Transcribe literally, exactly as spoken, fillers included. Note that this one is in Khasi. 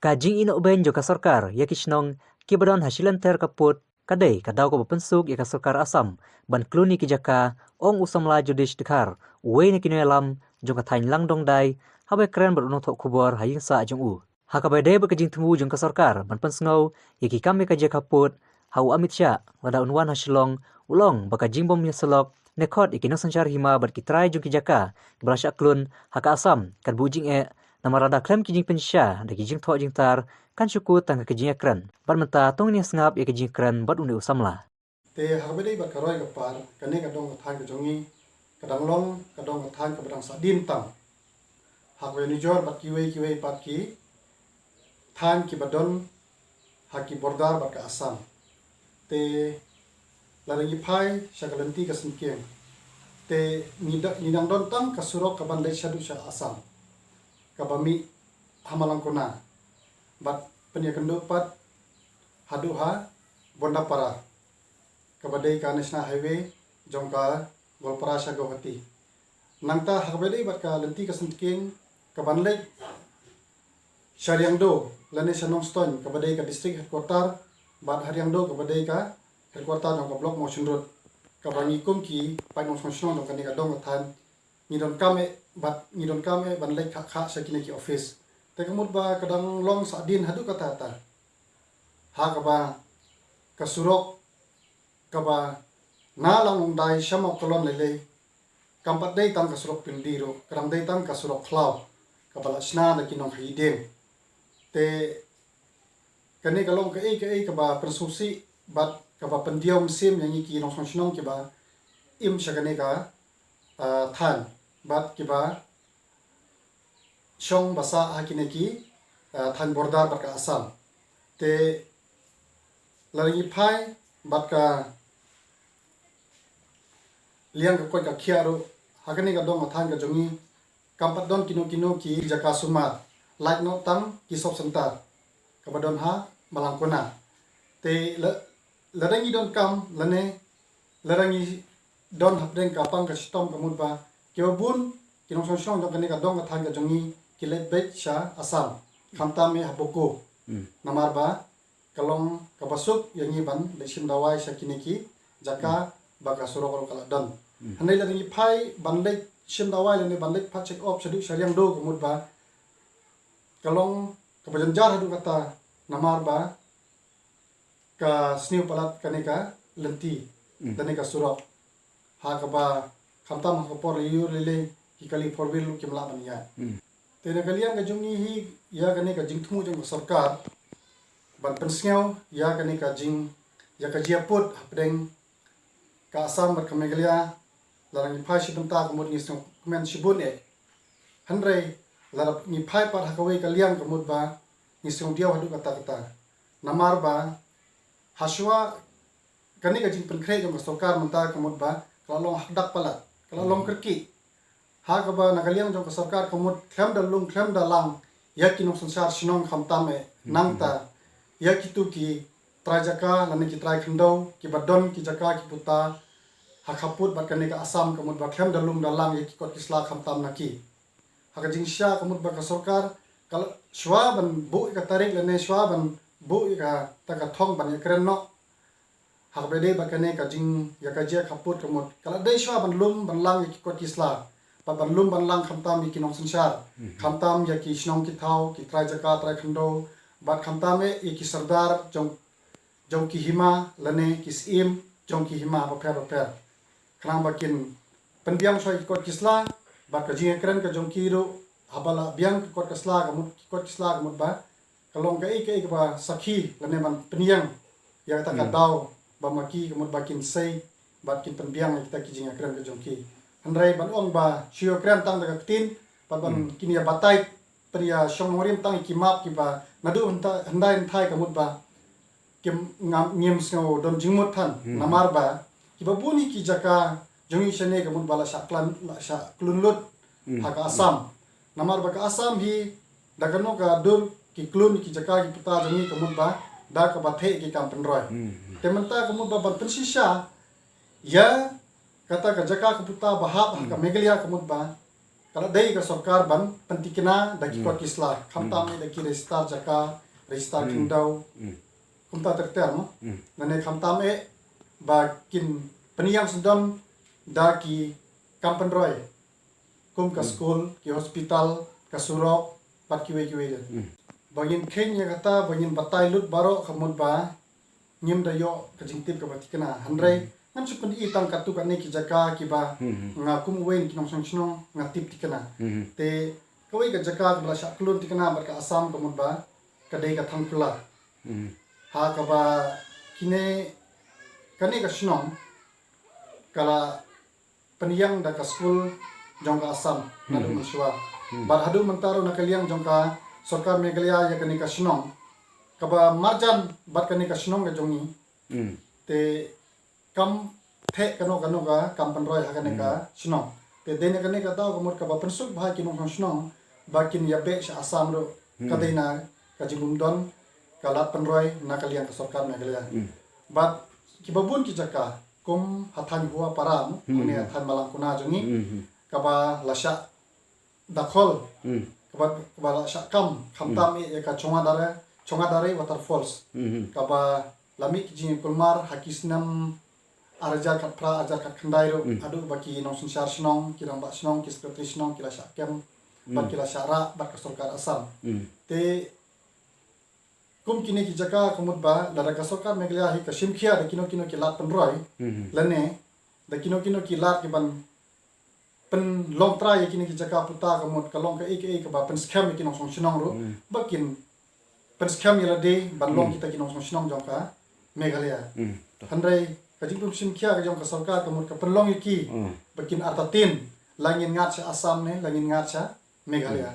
Ka jingïehnoh beiñ jong ka sorkar ïa ki shnong kiba don ha shilynter ka pud ka dei ka daw kaba pynsuk ïa ka sorkar Assam ban khlun ïa ki jaka, ong u samla Jagdish Dkhar, uwei na ki nongïalam jong ka thaiñ Langdongdai, haba kren bad u nongthoh khubor ha ïing sah jong u. Ha kaba ïadei bad ka jingthmu jong ka sorkar ban pynsngew ïa ki kam ïa ka jia khappud ha u Amit Shah, lada un wan ha Shillong, u la ong ba ka jingbym ïasyllok ne khot ïa ki nongsynshar hima bad ki trai jong ki jaka kiba la shah khlun ha ka Assam kan buh jingeh, namar lada khlem ki jingpynshisha da ki jingthoh jingtar, kan shu kut tang ka jingïakren. Bad mynta to ngin ïa sngap ïa ka jingkren bad une u samla. Te ha kaba ïadei bad ka roi ka par, kane ka dong ka thaiñ ka jong ngi ka dang long ka dong ka thaiñ kaba dang sahdien tam ha kawei nujor bad kiwei kiwei pat ki thaiñ kiba don ha ki border bad ka Assam. Te lada ngi phai sha ka lynti ka syngkien, te ngi da-, ngi dang don tang ka surok kaban leit shaduh sha Assam, kaba mih ha Malangkona bad pynïakynduh pat haduh ha Bondapara, kaba dei ka National Highway jong ka Goalpara sha Guwahati. Nangta ha kaba ïadei bad ka lynti ka syngkien kaban leit sha Riangdo lane sha Nongstoiñ, kaba dei ka district headquarter, bad ha Riangdo kaba dei ka headquarter jong ka block Mawshynrut, kaba ngi kum ki paid nongshong shnong jong kane ka dong ka thaiñ ngi donkam eh, bad ngi donkam eh ban leit khah khah sha kine ki office. Te ka mut ba ka dang long sahdien haduh katta katta ha kaba ka surok kaba na Langdongdai sha Mawkalon lei lei kam pat dei tang ka surok pynlong ruh, ka dang dei tang ka surok khlaw kaba la shna da ki nongkhaïi dieng. Te kane ka long kaei kaei kaba pynsngewsih bad kaba pyndiaw mynsiem ïa ngi ki nongshong shnong kiba im sha kane ka, ah, thaiñ bad kiba shong ba sah ha kine ki, ah, thaiñ border bad ka Assam. Te lada ngi phai bad ka liang ka koit ka khiah ruh, ha kane ka dong ka thaiñ ka jong ngi kam pat don kino kino ki jaka sumar, lait noh tang ki sub center kaba don ha Malangkona. Te la-, lada ngi donkam lane lada ngi don hapdeng ka pang ka shitom ka mut ba kiba bun ki nongshong shnong jong kane ka dong ka thaiñ ka jong ngi ki leit beit sha Assam, khamtam eh ha Boko. Namar ba ka long kaba suk ïa ngi ban leit shim dawai sha kine ki jaka ba ka surok ruh ka la don. Hynrei lada ngi phai ban leit shim dawai lane ban leit phah check up shaduh sha Riangdo ka mut ba ka long kaba jynjar haduh katta, namar ba ka sniew palat kane ka lynti, kane ka surok, ha kaba khamtam ha ka por lyiur lei lei ki kali four wheel ruh kim lah ban ïaid. Te na ka liang ka jong ngi hi, ïa kane ka jingthmu jong ka sorkar ban pynsngew ïa kane ka jing, ïa ka jia pud hapdeng ka Assam bad ka Meghalaya, lada ngi phai shi bynta ka mut ngi sngewkmen shibun eh. Hynrei lada ngi phai pat ha kawei ka liang ka mut ba ngi sngewdiaw haduh katta katta. Namar ba hashwa kane ka jingpynkhreh jong ka sorkar mynta ka mut ba ka la long hakdak palat, ka la long kyrkieh. Ha kaba na ka liang jong ka sorkar ka mut khlem da lum khlem da lang ïa ki nongsynshar shnong khamtam eh, nangta ïa kito ki trai jaka lane ki trai khyndew kiba don ki jaka ki puta ha khappud bad kane ka Assam ka mut ba khlem da lum da lang ïa ki kot ki sla khamtam na ki. Ha ka jingshisha ka mut ba ka sorkar ka la, shwa ban buh ïa ka tarik lane shwa ban buh ïa kata ka thong ban ïakren noh ha kaba ïadei bad kane ka jing, ïa ka jia khappud ka mut ka la dei shwa ban lum ban lang ïa ki kot ki sla, bad ban lum ban lang khamtam ïa ki nongsynshar, khamtam ïa ki shnong ki thaw, ki trai jaka trai khyndew, bad khamtam eh ïa ki sordar jong, jong ki hima lane ki syiem jong ki hima bapher bapher, khnang ba kin pynbiang shwa ïa ki kot ki sla. Bad ka jingïakren ka jong ki ruh, haba la biang ki kot ki sla ka mut, ki kot ki sla ka mut ba ka long kaei kaei kaba sakhi lane ban pynïeng ïa kata ka daw ba ma ki ka mut ba kin sei bad kin pynbiang ïa kita ki jingïakren ka jong ki. Hynrei ban ong ba shu ïakren tang da ka ktien bad ban kin ïa batai, pynïashong nongrim tang ïa ki map kiba naduh hynta-, hyndai hynthai ka mut ba kim, ngam, ngim sngew don jingmut than. Namar ba kiba bun ïa ki jaka jong ngi shane ka mut ba la shah klan, la shah khlun lut ha ka Assam. Namar ba ka Assam hi da kano ka dur ki khlun ïa ki jaka ki puta jong ngi ka mut ba da kaba theh ki kam pynroi. Te mynta ka mut ba ban pynshisha ïa kata ka jaka ka puta ba hap ha ka Meghalaya ka mut ba ka la dei ka sorkar ban pyntikna da ki kot ki sla. Khamtam eh da ki register jaka, register khyndew. Kumta ter ter mo. Nane khamtam eh ba kin pynïang syndon da ki kam pynroi. Kum ka skul, ki hospital, ka surok, bad kiwei kiwei de. Ba ngin kheiñ ïa kata, ba ngin batai lut baroh ka mut ba ngim da ïoh ka jingtip kaba tikna. Hynrei ngan shu pyni tang katto katne ki jaka kiba nga kum uwei na ki nongshong shnong nga tip tikna. Te kawei ka jaka kaba la shah khlun tikna bad ka Assam ka mut ba ka dei ka Thangkhula. Ha kaba kine, kane ka shnong ka la pynïang da ka skul jong ka Assam naduh mynshuwa. Bad haduh mynta ruh na ka liang jong ka sorkar Meghalaya ïa kane ka shnong kaba marjan bad kane ka shnong ka jong ngi. Te kam theh kano kano ka kam pynroi ha kane ka shnong. Te dei na kane ka daw ka mut kaba pynsuk bha ki nongshong shnong ba kin ïa beh sha Assam ruh. Ka dei na ka jingbymdon ka lad pynroi na ka liang ka sorkar Meghalaya. Bad kiba bun ki jaka kum ha thaiñ Huapara mo, ne ha thaiñ Malangkona jong ngi, kaba la shah dakhol, kaba, kaba la shah kam, khamtam eh ïa ka Chonga Dare, Chonga Dare Waterfalls. Kaba la mih ki jingkulmar ha ki snem ar hajar khatphra, ar hajar khatkhyndai ruh, haduh ba ki nongsynshar shnong, ki rangbah shnong, ki secretary shnong, ki la shah kem, bad ki la shah rah bad ka sorkar Assam. Te kum kine ki jaka ka mut ba lada ka sorkar Meghalaya hi ka shim khia da kino kino ki lad pynroi, lane da kino kino ki lad ki ban pynlong trai ïa kine ki jaka puta ka mut ka long kaei kaei kaba pynskhem ïa ki nongshong shnong ruh, ba kin pynskhem ïa lade ban long kita ki nongshong shnong jong ka Meghalaya. Hynrei ka jingpynshim khia ka jong ka sorkar ka mut ka pynlong ïa ki ba kin artatien, la ngin ngat sha Assam ne la ngin ngat sha Meghalaya.